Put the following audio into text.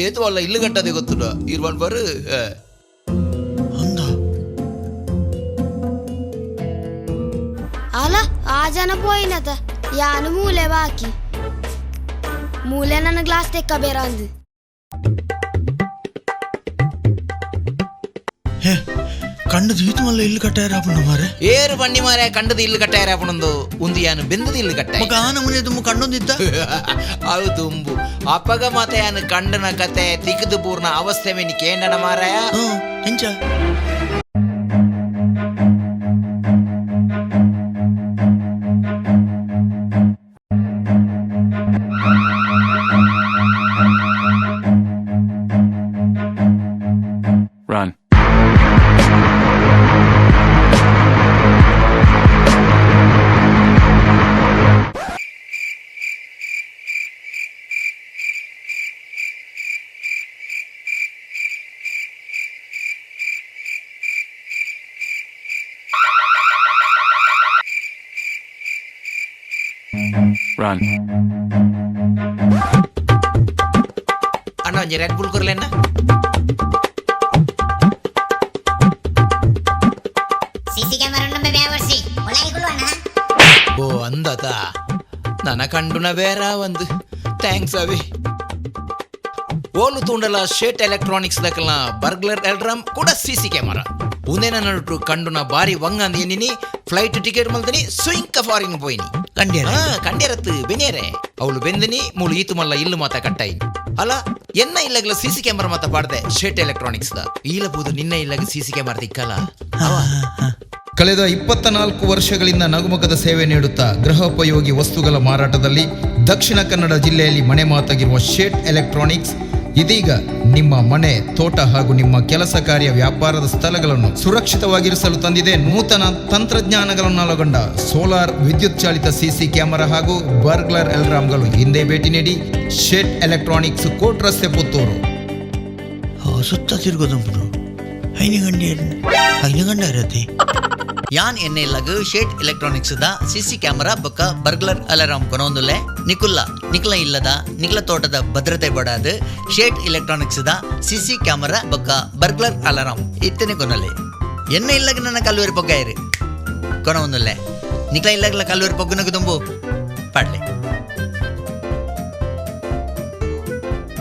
ಏತು ಅಲ್ಲ ಇಲ್ಲು ಕಟ್ಟದೆ ಗೊತ್ತುಂಡ ಇರ್ವನ್ ಬರು. ಅಂದ. ಅಲ್ಲ, ಆ ಜನ ಪೋಯಿನತ ಯಾನು ಮೂಲೆ ಬಾಕಿ ಮೂಲೆ ನನ್ನ ಗ್ಲಾಸ್ ತೆಕ್ಕ ಬೇರ ಅಂದು. ಹೇ, ಕಂಡದ ಈತು ಮಲ್ಲ ಇಲ್ಲು ಕಟ್ಟಾರ ಅಪ್ಪನ ಮಾರೆ. ಏರು ಬಣ್ಣಿ ಮಾರೆ, ಕಂಡದ ಇಲ್ಲು ಕಟ್ಟಾರ ಪಣಂದು ಒಂದು ಯಾನು ಬೆಂದದ ಇಲ್ಲು ಕಟ್ಟ. ಮಗ, ಆ ನಮೂನೆ ತುಂಬ ಕಣ್ಣೊಂದಿದ್ದ. ಅವು ತುಂಬು ಅಪಗ ಮಾತ ಯಾನು ಕಂಡನ ಕತೆ ತಿಕ್ಕದು ಪೂರ್ಣ ಅವಸ್ಥೆ ಮೆನಿ ಕೇಂಡನ ಮಾರಾಯ. ಹ್ಮ್, ಎಂಚ? Run. Run. ಅಣ್ಣ, ಒಂಜಿ ರೆಡ್ ಬುಲ್ ಕೊರ್ಲೆನ್ನ. ಸಿಸಿ ಕ್ಯಾಮೆರಾ ನಮ್ಮ ಬ್ಯಾವರ್ಸಿ ಒಳಗೆ ಅಣ್ಣ. ಓ, ಅಂದತ ನನ್ನ ಕಂಡುನ ಬೇರ ಒಂದು. Thanks ಅವಿ. ಓಲು ತೂಂಡಲ ಶೇಟ್ ಎಲೆಕ್ಟ್ರಾನಿಕ್ಸ್ ದಕಲ್ನ ಬರ್ಗ್ಲರ್ ಎಲ್ರಾಮ್ ಕೂಡ ಸಿಸಿ ಕ್ಯಾಮರಾ ಉಂದೇನ ನಡುಟು ಕಂಡುನ ಬಾರಿ ವಂಗ ಅಂದ ಎನ್ನಿನಿ ಫ್ಲೈಟ್ ಟಿಕೆಟ್ ಮಲ್ತನಿ, ಸುಯಿಂಕ ಫಾರಿನ್ ಪೋಯಿನಿ. ಕಂಡ್ಯಾರ? ಹಾ, ಕಂಡ್ಯಾರತ್ತು ಬೆನಿಯರೆ. ಅವಳು ಬೆಂದಿನಿ ಮೂಳು ಈತು ಮಲ್ಲ ಇಲ್ಲು ಮಾತ ಕಟ್ಟಾಯಿ. ಅಲ್ಲ, ಎನ್ನ ಇಲ್ಲಗಲ ಸಿಸಿ ಕ್ಯಾಮರಾ ಮಾತ ಪಾಡ್ದೆ ಶೇಟ್ ಎಲೆಕ್ಟ್ರಾನಿಕ್ಸ್ the. ಈಲಬಹುದು ನಿನ್ನ ಇಲ್ಲಗ ಸಿಸಿ ಕ್ಯಾಮರಾ ತಿಕ್ಕಲ್ಲ. ಕಳೆದ 24 ವರ್ಷಗಳಿಂದ ನಗುಮುಖದ ಸೇವೆ ನೀಡುತ್ತಾ ಗೃಹೋಪಯೋಗಿ ವಸ್ತುಗಳ ಮಾರಾಟದಲ್ಲಿ ದಕ್ಷಿಣ ಕನ್ನಡ ಜಿಲ್ಲೆಯಲ್ಲಿ ಮನೆ ಮಾತಾಗಿರುವ ಶೇಟ್ ಎಲೆಕ್ಟ್ರಾನಿಕ್ಸ್ ಇದೀಗ ನಿಮ್ಮ ಮನೆ, ತೋಟ ಹಾಗೂ ನಿಮ್ಮ ಕೆಲಸ ಕಾರ್ಯ ವ್ಯಾಪಾರದ ಸ್ಥಳಗಳನ್ನು ಸುರಕ್ಷಿತವಾಗಿರಿಸಲು ತಂದಿದೆ ನೂತನ ತಂತ್ರಜ್ಞಾನಗಳನ್ನೊಳಗೊಂಡ ಸೋಲಾರ್ ವಿದ್ಯುತ್ ಚಾಲಿತ ಸಿಸಿ ಕ್ಯಾಮೆರಾ ಹಾಗೂ ಬರ್ಗ್ಲರ್ ಅಲಾರಾಮ್ಗಳು. ಹಿಂದೆ ಭೇಟಿ ನೀಡಿ, ಶೇಟ್ ಎಲೆಕ್ಟ್ರಾನಿಕ್ಸ್, ಕೋರ್ಟ್ ರಸ್ತೆ, ಪುತ್ತೂರು. ಓ, ಸುತ್ತ ತಿರುಗೋದುಂಪುನು. ಐನ ಗಂಡಿಯರ್, ಐನ ಗಂಡ ಇರತ್ತೆ. ಯಾನ್ ಎಣ್ಣೆ ಇಲ್ಲಗ್ ಶೇಟ್ ಎಲೆಕ್ಟ್ರಾನಿಕ್ಸ್ the CC camera ಬೊಕ್ಕ ಬರ್ಗ್ಲರ್ ಅಲಾರಾಮ್ ಕೊನೊಂದುಲೆ. ನಿಕುಲ್ಲ ನಿಕ್ಲ ಇಲ್ಲದ ನಿಕ್ಲ ತೋಟದ ಭದ್ರತೆ ಬಡಾದು ಶೇಟ್ ಎಲೆಕ್ಟ್ರಾನಿಕ್ಸ್ the CC camera ಬೊಕ್ಕ ಬರ್ಗ್ಲರ್ ಅಲಾರಾಮ್ ಇತ್ತನೆ ಕೊನಲೆ. ಎಣ್ಣೆ ಇಲ್ಲಗ್ ನನ್ನ ಕಲ್ಲೂರಿ ಪೊಗ್ಗಾಯಿರಿ ಕೊನೊಂದುಲ್ಲೆ. ನಿಕ್ಲ ಇಲ್ಲಗ್ಲ ಕಲ್ಲೂರಿ ಪೊಗ್ಗುನಗ ತುಂಬು.